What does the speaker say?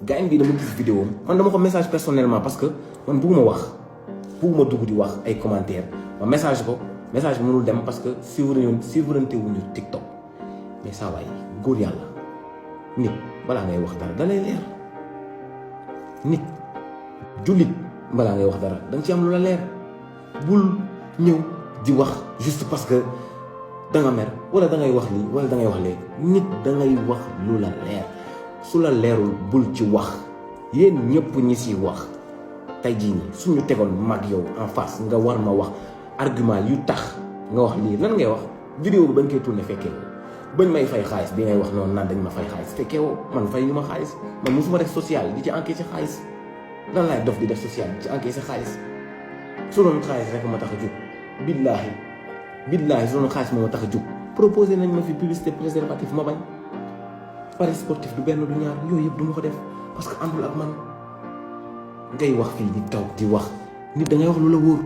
gars bi dama gis vidéo man dama ko message personnellement parce que man bugguma wax bugguma dugg di wax ay commentaires ma message ko message bi mënul dem parce que suivranté wuñu TikTok mais saa waay góor yàlla nit balaa ngay wax dara da lay leer nit jullit balaa ngay wax dara da nga ci am lu la leer bul ñëw di wax juste parce que da nga mer wala da ngay wax lii wala da ngay wax léegi nit da ngay wax lu la leer su la leerul bul ci wax yéen ñëpp ñi si wax tey jii nii suñu tegoon mag yow en face nga war ma wax argument yu tax nga wax lii lan ngay wax vidéo bi bañ koy tourné fekkee bañ may fay xaalis bi ngay wax noonu naan dañ ma fay xaalis fekkee woo man fay yu ma xaalis man musuma def social di ci encaissé xaalis lan laay dof di def social di ci encaissé xaalis su doon xaalis rek ma tax a jóg billaahi su doon xaalis moo ma tax a jóg proposé nañ ma fi publicité préservatif ma bañ paris sportif du benn du ñaar yooyu yëpp du ma ko def parce que àndul ak man ngay wax fii di taw di wax nit da ngay wax lu la wóor